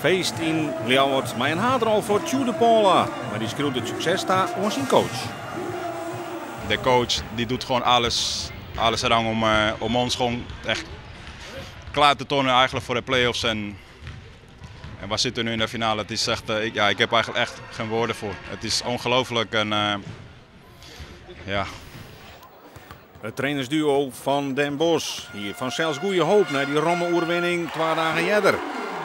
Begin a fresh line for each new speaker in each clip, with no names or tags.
Feest yn Ljouwert mei in haadrol foar Tjoe de Paula, mar dy skriuwt it sukses ta oan syn coach.
De coach die doet gewoon alles, alles eraan om ons gewoon echt klaar te tonen eigenlijk voor de play-offs. En we zitten nu in de finale. Het is echt, ja, ik heb eigenlijk echt geen woorden voor. Het is ongelooflijk. En, ja.
It trainersduo fan Den Bosch hie fansels goede hoop nei dy romme oerwinning 2 dagen earder.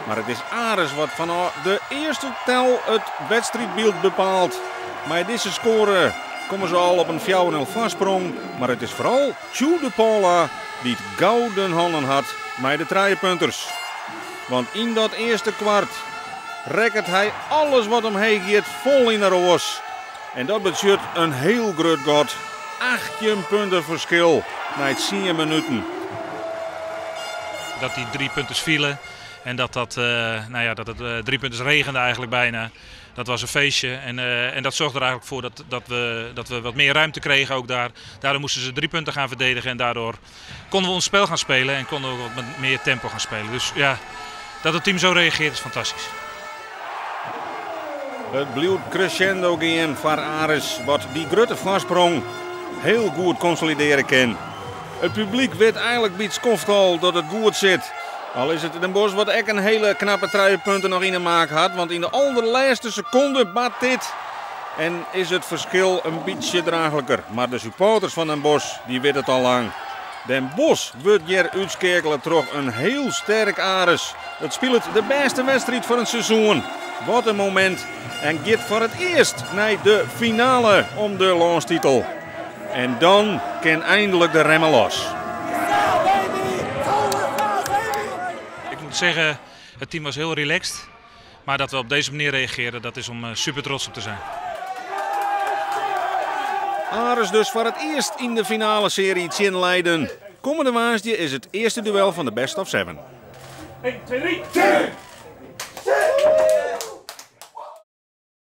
Mar it is Aris wat fanôf de earste tel it wedstriidbyld bepaalt. Mei dizze skoare komme se al op in 4-0 foarsprong. Mar it is foaral Tjoe de Paula dy't gouden hannen hat mei de trijepunters. Want yn dat earste kwart rekket hy alles wat omheech giet fol yn de roas. En dat betsjut in hiel grut gat. 18 punten ferskil nei 10 minuten.
Dat die drie punten vielen en dat, nou ja, dat het drie punten regende eigenlijk bijna. Dat was een feestje en dat zorgde er eigenlijk voor dat we wat meer ruimte kregen ook daar. Daardoor moesten ze drie punten gaan verdedigen en daardoor konden we ons spel gaan spelen en konden we ook wat met meer tempo gaan spelen. Dus ja, dat het team zo reageert is fantastisch.
It bliuwt crescendo gean foar Aris, wat dy grutte foarsprong hiel goed konsolidearje kin. It publyk wit eigentlik by it skoft al dat it goed sit. Al is it Den Bosch wat ek in hiele knappe trijepunter noch yn 'e maak hat, want yn de alderlêste sekonde bart dit. En is it ferskil in bytsje draachliker. Mar de supporters fan Den Bosch dy witte it al lang. Den Bosch wurdt hjir útskeakele troch in hiel sterk Aris. It spilet de bêste wedstriid fan it seizoen. Wat in momint. En giet foar it earst nei de finale om de lânstitel. En dan kin einlik de remmen los.
Ik moet zeggen, het team was heel relaxed. Maar dat we op deze manier reageren, dat is om super trots op te zijn.
Aris dus foar it earst yn de finalesearje tsjin Leiden. Kommende woansdei is it earste duel fan de Best of Seven.
1, 2, 3, 4!